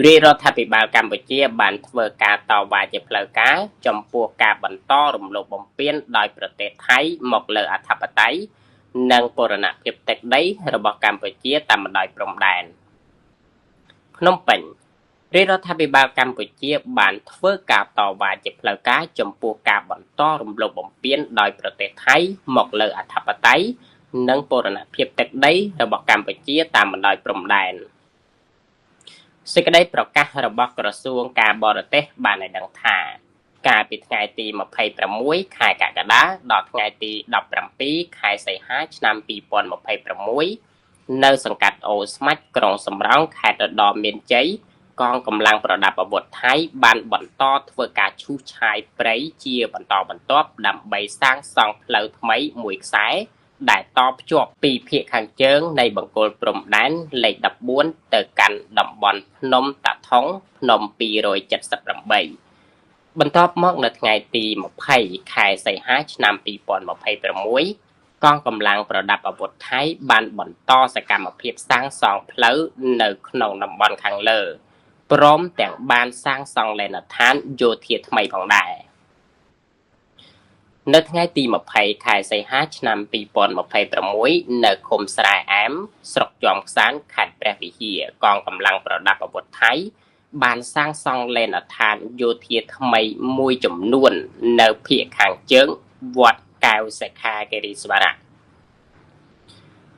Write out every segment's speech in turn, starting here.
រាជរដ្ឋាភិបាលកម្ពុជាបានធ្វើការតវ៉ាជាផ្លូវការចំពោះការបន្តរំលោភបំពានដោយប្រទេសថៃមកលើអធិបតេយ្យ និងបូរណភាពទឹកដីរបស់កម្ពុជាតាមបណ្ដោយព្រំដែនភ្នំពេញរាជរដ្ឋាភិបាលកម្ពុជាបានធ្វើការតវ៉ាជាផ្លូវការចំពោះការបន្តរំលោភបំពានដោយប្រទេសថៃមកលើអធិបតេយ្យ និងបូរណភាពទឹកដីរបស់កម្ពុជាតាមបណ្ដោយព្រំដែនសេចក្តីប្រកាសរបស់ក្រសួងការបរទេសបានឲ្យដឹងថា កាលពីថ្ងៃទី26ខែកក្កដាដល់ថ្ងៃទី17ខែសីហាឆ្នាំ2026នៅសង្កាត់អូស្មាច់ក្រុងសំរោងខេត្តឧត្តរមានជ័យកងកម្លាំងប្រដាប់អាវុធថៃបានបន្តធ្វើការឈូសឆាយព្រៃជាបន្តបន្ទាប់ដើម្បីសាងសង់ផ្លូវថ្មីមួយខ្សែដែលតភ្ជាប់ពីភាគខាងជើងនៃបង្គោលព្រំដែនលេខ14ទៅកាន់តំបន់ភ្នំតាថុងភ្នំ278បន្ទាប់មកនៅថ្ងៃទី20ខែសីហាឆ្នាំ2026កងកម្លាំងប្រដាប់អាវុធថៃបានបន្តសកម្មភាពសាងសង់ផ្លូវនៅក្នុងតំបន់ខាងលើព្រមទាំងបានសាងសង់លេណដ្ឋានយោធាថ្មីផងដែរនៅថ្ងៃទី20ខែសីហាឆ្នាំ2026នៅឃុំស្រែអែមស្រុកជាំក្សាន្តខេត្តព្រះវិហារកងកម្លាំងប្រដាប់អាវុធថៃបានសាងសង់លេណដ្ឋានយោធាថ្មីមួយចំនួននៅភាគខាងជើងវត្តកែវសិក្ខាគិរីស្វរៈ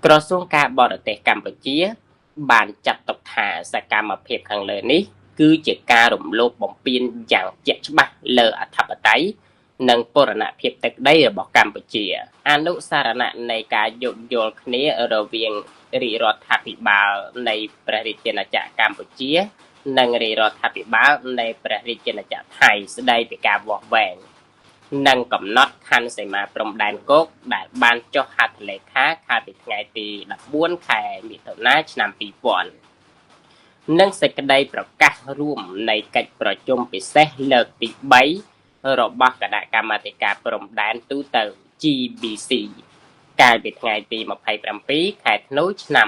ក្រសួងការបរទេសកម្ពុជាបានចាត់ទុកថាសកម្មភាពខាងលើនេះគឺជាការរំលោភបំពានយ៉ាងជាក់ច្បាស់លើអធិបតេយ្យនិងបូរណភាពទឹកដីរបស់កម្ពុជាអនុសារណៈនៃការយោគយល់គ្នារវាងរាជរដ្ឋាភិបាលនៃព្រះរាជាណាចក្រកម្ពុជានិងរាជរដ្ឋាភិបាលនៃព្រះរាជាណាចក្រថៃស្ដីពីការវាស់វែងនិងកំណត់ខណ្ឌសីមាព្រំដែនគោកដែលបានចុះហត្ថលេខាកាលពីថ្ងៃទី14ខែមិថុនាឆ្នាំ2000និងសេចក្តីប្រកាសរួមនៃកិច្ចប្រជុំពិសេសលើកទី3របស់គណៈកម្មាធិការព្រំដែនទូទៅ GBC កាលពីថ្ងៃទី27ខែធ្នូឆ្នាំ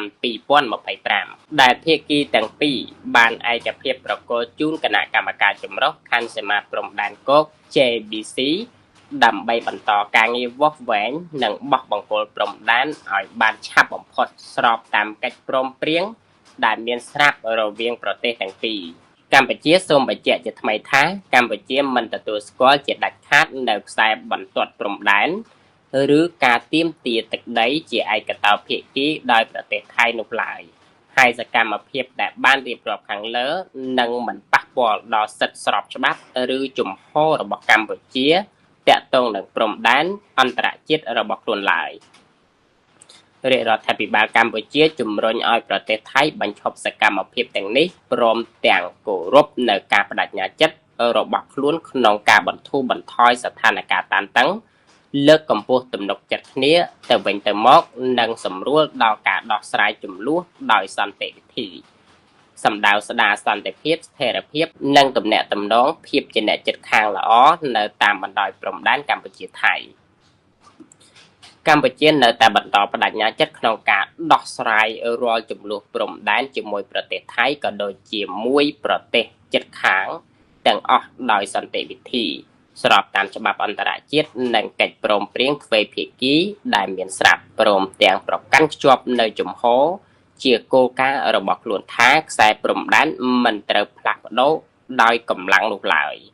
2025ដែលភាគីទាំងពីរបានឯកភាពប្រគល់ជូនគណៈកម្មការចម្រុះខណ្ឌសីមាព្រំដែនគោក JBC ដើម្បីបន្តការងារវាស់វែងនិងបោះបង្គោលព្រំដែនឲ្យបានឆាប់បំផុតស្របតាមកិច្ចព្រមព្រៀងដែលមានស្រាប់រវាងប្រទេសទាំងពីរកម្ពុជាសូមបញ្ជាក់ជាថ្មីថាកម្ពុជាមិនទទួលស្គាល់ជាដាច់ខាតនៅខ្សែបន្ទាត់ព្រំដែនឬការទាមទារទឹកដីជាឯកតោភាគីដោយប្រទេសថៃនោះឡើយហើយសកម្មភាពដែលបានរៀបរាប់ខាងលើនឹងមិនប៉ះពាល់ដល់សិទ្ធិស្របច្បាប់ឬជំហររបស់កម្ពុជាទាក់ទងនឹងព្រំដែនអន្តរជាតិរបស់ខ្លួនឡើយរាជរដ្ឋាភិបាលកម្ពុជាជំរុញឲ្យប្រទេសថៃបញ្ឈប់សកម្មភាពទាំងនេះព្រមទាំងគោរពនៅការបដិញ្ញាចិត្តរបស់ខ្លួនក្នុងការបន្ធូរបន្ថយស្ថានភាពតានតឹងលើកកម្ពស់ទំនុកចិត្តគ្នាទៅវិញទៅមកនិងសម្រួលដល់ការដោះស្រាយជម្លោះដោយសន្តិវិធីសម្ដៅស្ដារសន្តិភាពស្ថិរភាពនិងទំនាក់ទំនងភាពជាអ្នកជិតខាងល្អនៅតាមបណ្ដោយព្រំដែនកម្ពុជាថៃកម្ពុជានៅតែបន្តបដិញ្ញាចិត្តក្នុងការដោះស្រាយរាល់ជម្លោះព្រំដែនជាមួយប្រទេសថៃក៏ដូចជាមួយប្រទេសជិតខាងទាំងអស់ដោយសន្តិវិធីស្របតាមច្បាប់អន្តរជាតិនិងកិច្ចព្រមព្រៀងទ្វេភាគីដែលមានស្រាប់ព្រមទាំងប្រកាន់ខ្ជាប់នៅជំហរជាគោលការណ៍របស់ខ្លួនថាខ្សែព្រំដែនមិនត្រូវផ្លាស់ប្ដូរដោយកម្លាំងនោះឡើយ។